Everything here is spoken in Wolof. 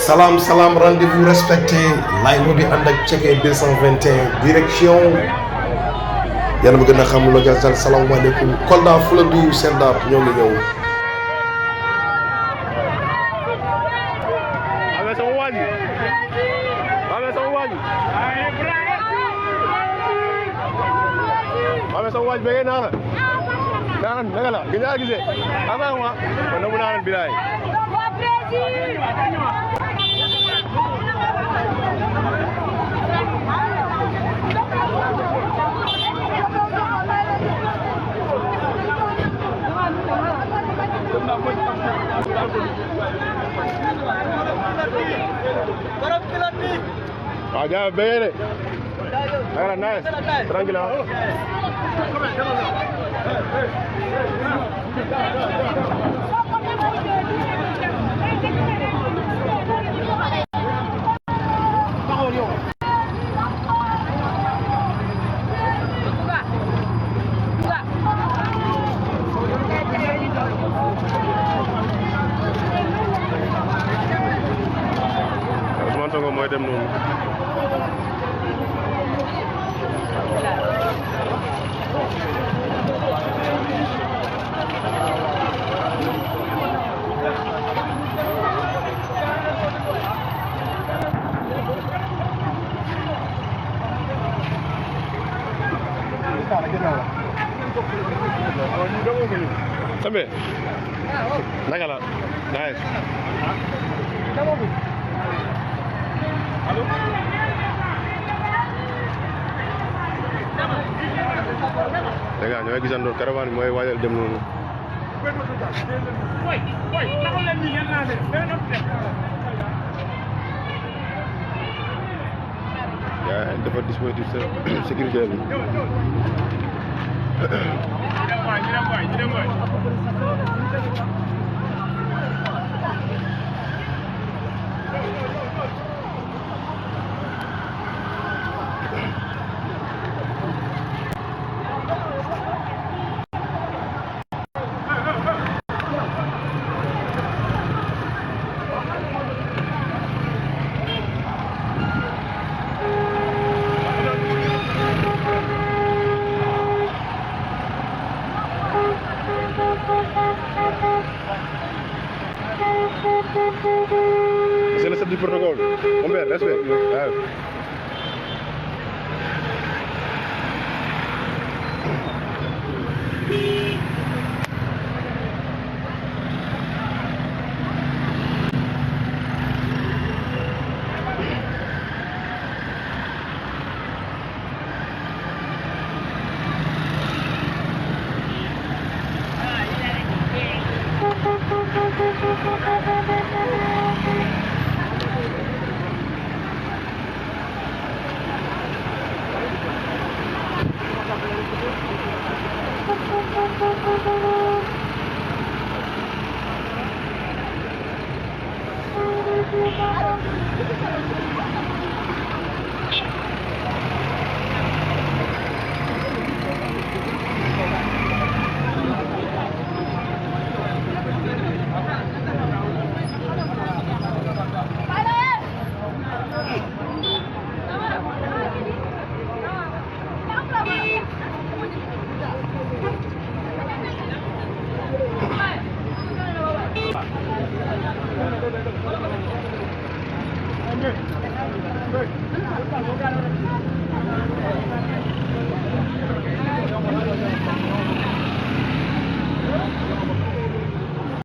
Salam salam, rendez-vous respecté. Laye bi ànd ak Cekkee 221 direction yàlla bëgg na xam lo jàll salaamaaleykum Kolda Fuladu Sendap ñoo ngi ñëw. Jangan, janganlah. Kita lagi sih. Apa yang mau? Mudah-mudahan bilai. Aja bere. Jangan nice. Tranquilo. Ousmane Sonko mooy dem noonu. Sampai naka la nice dégg nga ñooy gisandoo caravane mooy waajal dem noonu yaa dafa dispositif sécurité bi C'est le chef du protocole. Mon père, respect.